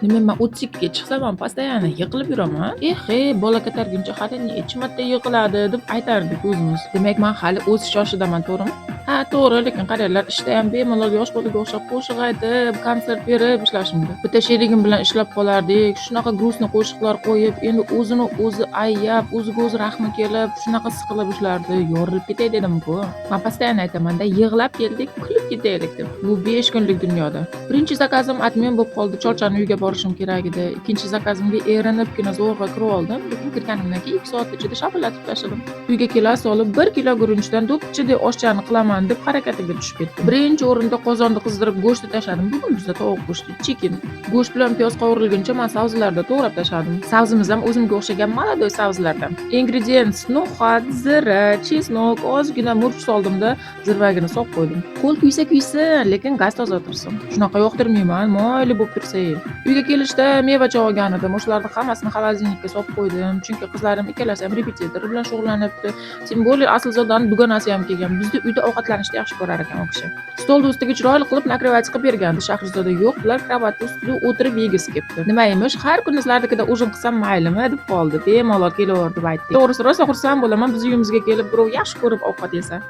Nima, man 32 ga chiqsam ham постоянно yiqilib yuraman? Eh, bola ko'targuncha hali necha marta yiqiladi, deb aytardik o'zimiz. Demak, man hali o'sish yoshidaman, to'g'rimi? Ha, to'g'ri, lekin qaranglar, ishda ham bemalol yosh bolaga o'xshab qo'shiq aytib, konsert berib ishlashimda. Bitta sherigim bilan ishlab qolardik. Shunaqa грустный qo'shiqlar qo'yib, endi o'zini o'zi ayyab, o'ziga o'zi rahmi kelib, shunaqa siqilib ishlardi. Yorilib ketay dedim-ku. Man постоянно aytaman-da, yig'lab keldik, kulib ketaylik deb. Bu 5 kunlik dunyoda. Birinchi заказ im отмен bo'lib qoldi. Cholchani uyga borishim kerak edi. Ikkinchi заказ imga erinibgina zo'rg'a kirib oldim. Lekin kirganimdan keyin 2 soat ichida shapillatib tashladim. Uyga kela solib 1 kilo guruchdan do'ppichadek oshchani qilaman deb harakatiga tushib ketdim. Birinchi o'rinda qozonni qizdirib go'shtni tashladim. Bugun bizda tovuq go'shti, chicken. Go'sht bilan piyoz qovurilguncha man sabzilarni to'g'rab tashladim. Sabzimiz ham o'zimga o'xshagan молодой sabzilardan. Ingredients: no'xat, zira, чеснок, ozgina murch soldimda, zirvagini solib qo'ydim. Qo'l kuysa kuysin, lekin gaz toza tursin. Shunaqa yoqtirmayman, moyli bo'lib tursa. Uyga kelishda meva olgan edim. O'shalarni hammasini холодильник ka solib qo'ydim. Chunki qizlarim ikkalasi ham repetitor bilan shug'ullanibdi. Тем более Aslzodani dugonasi ham kelgan. Bizda uyda ovqatlanishni yaxshi ko'rar ekan u kishi. Stolni ustiga chiroyli qilib накрывать qilib bergandi. Shahrizoda yo'q, bular kravatni ustida o'tirib yegisi kelibdi. Nima emish, har kuni sizlarnikida ужин qilsam maylimi, deb qoldi. Bemalol kelaver, deb aytdik. To'g'risi, rosa xursand bo'laman, biz uyimizga kelib birov yaxshi ko'rib ovqat yesa.